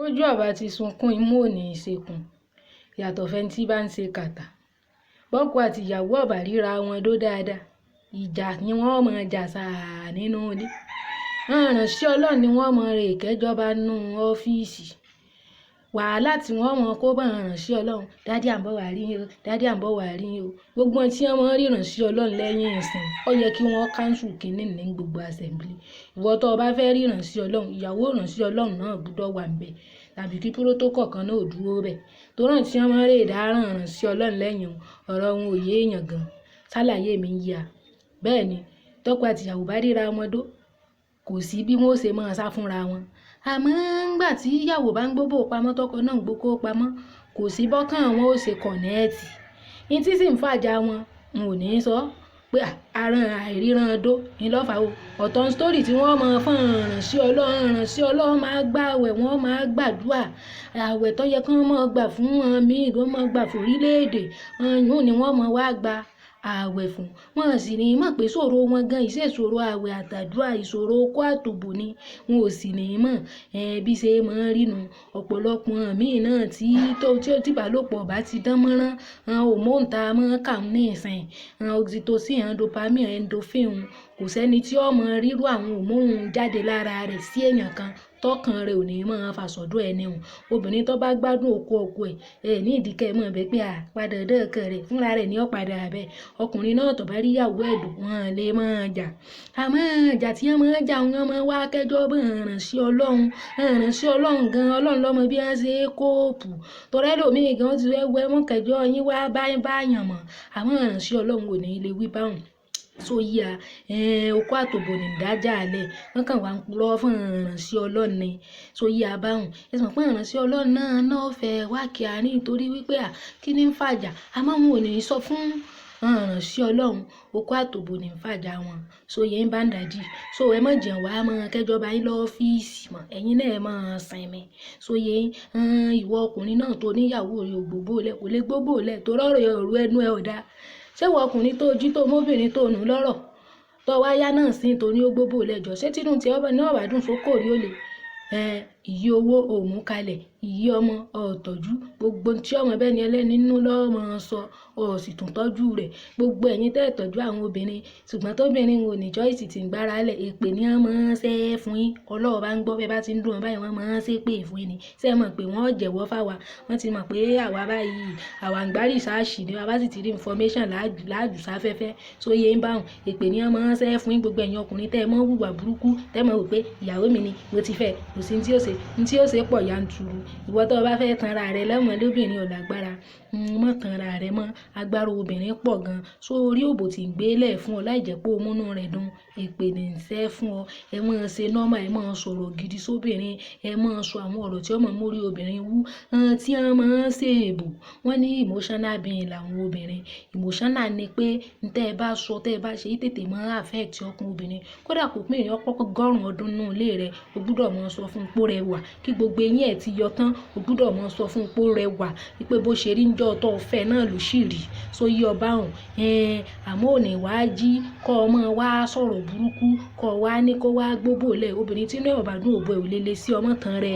Bójú ọba ti sunkún, imú ò ní í ṣekùn. Yàtọ̀ fẹ́ni tí bá ń ṣe kàtà. Bọ́kọ àti ìyàwó ọ̀bà ríra wọn dó dáadáa, ìjà ni wọ́n máa jà sáà nínú ilé. Àwọn ìránṣẹ́ Ọlọ́run ni wọ́n mọ rè kẹjọba nínú ọ́fíìsì. Wàhálà tí wọ́n mọ̀ kó bá àwọn ìránṣẹ́ Ọlọ́run. "Daddy, à ń bọ̀ wá rí yín o. Daddy, à ń bọ̀ wá rí yín o." Gbogbo wọn tí wọ́n máa ń rí ìránṣẹ́ Ọlọ́run lẹ́yìn ìsìn, ó yẹ kí wọ́n cancel kìíní ní gbogbo assembly. Ìwọ tó bá fẹ́ rí ìránṣẹ́ Ọlọ́run, ìyàwó ìránṣẹ́ Ọlọ́run náà gbọdọ̀ wà níbẹ̀, tàbí kí protocol kan náà ó dúró bẹ̀. Torí àwọn tí wọ́n máa ń rè dáràn ìránṣẹ́ Ọlọ́run lẹ́yìn, ọ̀rọ̀ wọn ò yé èèyàn gan. Sálàyé mi ń yé a. Bẹ́ẹ̀ ni, tọkọ àti ìyàwó bá ríra wọn dó, kò sí bí wọ́n ó ṣe máa sá fúnra wọn. Àmọ́ nígbà tí ìyàwó bá ń gbóbò pamọ́, tọkọ náà ń gbókó pamọ́, kò sí bọ́kàn wọn ó ṣe connect. N tí sì ń fàjà wọn, n ò ní sọ pé àrán àìríran dó ní ló fà ó. Ọ̀tọ̀ story tí wọ́n máa fún ìránṣẹ́ Ọlọ́run, ìránṣẹ́ Ọlọ́run máa gbà àwẹ̀, wọ́n máa gbàdúrà. Àwẹ̀ tó yẹ kí wọ́n máa gbà fún wọn míì, kí wọ́n máa gbà fún orílẹ̀-èdè, ìyún ni wọ́n máa wá gba àwẹ̀ fún. Wọ́n sì ní mọ̀ pé ìṣòro wọn gan, ìṣe ìṣòro àwẹ̀ àtàdúrà, ìṣòro okó àtòbò ni. Wọn ò sì ní mọ̀, bí ṣe máa ń rí nu. Ọ̀pọ̀lọpọ̀ àwọn míì náà tí tó tí ìbálòpọ̀ bá ti dánmọ́rán, àwọn hormone tá a máa ń kà ní ìsìn, àwọn oxytocin, àwọn dopamine, endorphin, kò sẹ́ni tí ó mọ rírú àwọn hormone jáde lára rẹ̀ sí èèyàn kan tọkàn rẹ̀ ò ní máa fà sọ́dọ̀ ẹni òun. Obìnrin tó bá gbádùn okó ọkọ ẹ̀, ẹ ní ìdí kí ẹ mọ̀ bẹ́ẹ̀ pé à padà dé ọkọ rẹ̀ fúnra rẹ̀ ní ó padà bẹ́ẹ̀. Ọkùnrin náà tó bá rí ìyàwó ẹ̀ dùn, wọ́n lè máa jà. Àmọ́ ìjà tí wọ́n máa ń jà, wọ́n máa ń wá kẹjọ bá ìránṣẹ́ Ọlọ́run. Ìránṣẹ́ Ọlọ́run gan, Ọlọ́run ló mọ bí wọ́n ṣe cope. Torí ẹlòmíì gan tí fẹ́ wẹ mọ́ kẹjọ yín wá bá yàn mọ̀. Àmọ́ ìránṣẹ́ Ọlọ́run ò ní lè wí bá òun. So yí a, okó àtòbò ní dájà lẹ̀. Wọ́n kàn wá ń purọ́ fún ìránṣẹ́ Ọlọ́run ni. So yí a bá òun. Ẹ sì mọ̀ pé ìránṣẹ́ Ọlọ́run náà náà fẹ́ wá kí a ní nítorí wípé à kí ni ń fàjà. Àmọ́ wọn ò ní sọ fún ìránṣẹ́ Ọlọ́run, okó àtòbò ní ń fàjà wọn. So yẹn ń bá ń dàdí. So ẹ má jẹun wá mọ́ kẹjọba yín lọ ọ́fíìsì mọ́. Ẹ̀yin náà ẹ máa sinmi. So yẹn, ìwọ ọkùnrin náà tó ní ìyàwó rẹ ò gbóbó lẹ̀, kò lè gbóbó lẹ̀ torí ọ̀rọ̀ ẹnu ẹ ò dá. Ṣé ìwọ ọkùnrin tó jí tó mọ́bìnrin tó nù lọ́rọ̀, tó wá yá náà sí tó ní ó gbóbó lẹ̀ jọ? Ṣé tínú tí ọba náà wà dùn sókò rí ó lè? Ìyí owó ò mú kalẹ̀, ìyí ọmọ ò tọ́jú, gbogbo tí ọmọ bẹ́ẹ̀ ni ẹlẹ́ni nínú ló máa sọ, ò sì tún tọ́jú rẹ̀. Gbogbo ẹ̀yin tẹ́ ẹ tọ́jú àwọn obìnrin, ṣùgbọ́n tó obìnrin ò ní choice tí ń gbára lẹ̀, èpè ni wọ́n máa ń ṣẹ́ fún yín. Ọlọ́run bá ń gbọ́, bí ẹ bá ti ń dùn wọn báyìí, wọ́n máa ń ṣépè fún yín ni. Ṣé ẹ mọ̀ pé wọ́n jẹ̀wọ́ fáwa? Wọ́n ti mọ̀ pé àwa báyìí, àwa ń gbá research ni, a bá sì ti rí information láàjù, láàjù sáfẹ́fẹ́. So yé ń bá wọn, èpè ni wọ́n máa ń ṣẹ́ fún yín. Gbogbo ẹ̀yin ọkùnrin tẹ́ ẹ mọ́ wùwà burúkú, tẹ́ ẹ mọ̀ wípé ìyàwó mi ni, mo ti fẹ́, kò sí ní tí ó ṣe, ní tí ó ṣe pọ̀ yanturu. Ìwọ tó bá fẹ́ tan ara rẹ lọ́mọ lóbìnrin ò lágbára, mọ́ tan ara rẹ mọ́. Agbára obìnrin pọ̀ gan. So orí òbò tí ń gbé lẹ̀ fún ọ láìjẹ́ pé o mú inú rẹ̀ dùn, èpè ní ń ṣẹ́ fún ọ. Ẹ máa ṣe normal, ẹ máa sọ̀rọ̀ gidi sóbìnrin, ẹ máa sọ àwọn ọ̀rọ̀ tí ó máa mú orí obìnrin wú. Àwọn tí wọ́n máa ń ṣe èbò, wọ́n ní emotional being làwọn obìnrin. Emotional ni pé n tẹ́ ẹ bá sọ, tẹ́ ẹ bá ṣe, tètè máa affect ọkàn obìnrin. Kódà kò pín ìyẹn ọ̀pọ̀ ọgọ́rùn-ún ọdún nínú ilé rẹ, o gbọdọ̀ máa sọ fún un pé ó rẹwà. Kí gbogbo eyín ẹ ti yọ tán, o gbọdọ̀ máa sọ fún un pé ó rẹwà. Wípé bó ṣe rí níjọ́ tó fẹ́ náà ló sì rí. So yí ọ bá òun. Àmọ́ ò ní wá jí kó máa wá sọ̀rọ̀ burúkú, kó wá ní kó wá gbóbò lẹ̀. Obìnrin tí inú ẹ̀ ò bá dùn, òbò ẹ̀ ò lè le sí ọmọ tán rẹ.